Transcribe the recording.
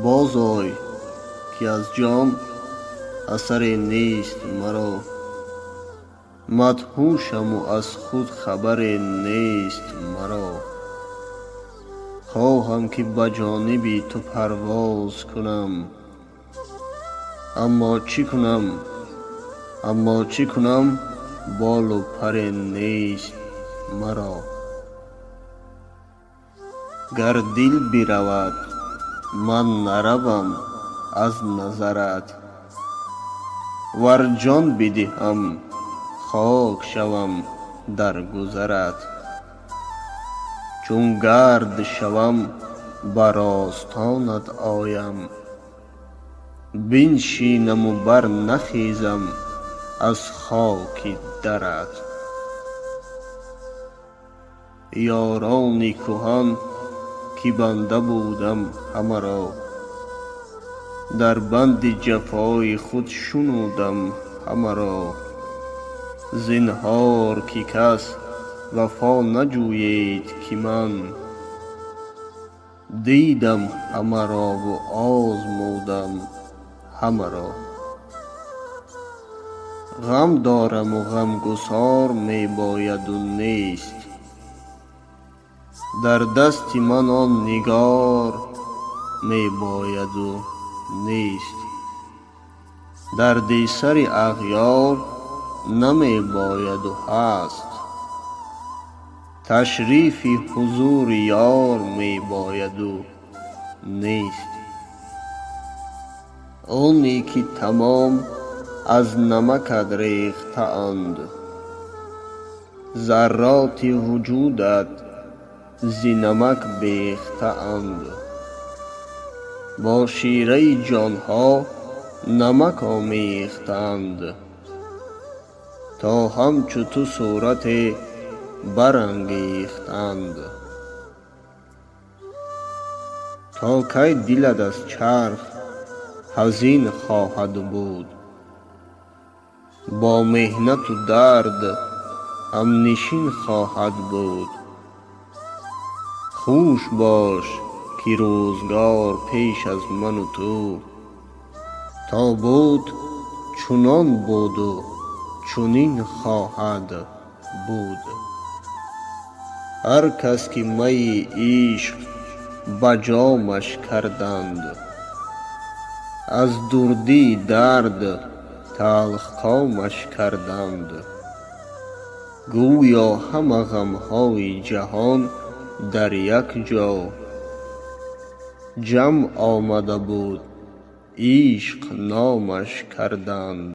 Боз ой, ки аз ҷон асаре нест маро. Мадҳушаму аз худ хабаре нест маро. Хоҳам, ки ба ҷониби ту парвоз кунам, аммо чӣ кунам, аммо чӣ кунам, болу паре нест маро. Гар дил биравад, ман наравам аз назарат, вар ҷон бидиҳам, хок шавам дар гузарат. Чун гард шавам, бар остонат оям, биншинаму барнахезам аз хоки дарат. Ёрони куҳан, ки банда будам ҳамаро, дар банди ҷафои худ шунудам ҳамаро. Зинҳор, ки кас вафо наҷӯед, ки ман дидам ҳамарову озмудам ҳамаро. Ғам дораму ғамгусор мебояду нест. Дар дасти ман он нигор мебояду нест. Дарди сари ағёр намебояду ҳаст. Ташрифи ҳузури ёр мебояду нест. Оне ки тамом аз намакат рехтаанд, зарроти вуҷудат зи намак бехтаанд. Бо шираи ҷонҳо намак омехтаанд, то ҳамчу ту сурате барангехтанд. То кай дилат аз чарх ҳазин хоҳад буд? Бо меҳнату дард ҳамнишин хоҳад буд. Хуш бош, ки рӯзгор пеш аз ману ту то буд, чунон буду чунин хоҳад буд. Ҳар кас ки майи ишқ ба ҷомаш карданд, аз дурдии дард талхкомаш карданд. Гӯё ҳама ғамҳои ҷаҳон дар як ҷо ҷамъ омада буд, ишқ номаш карданд.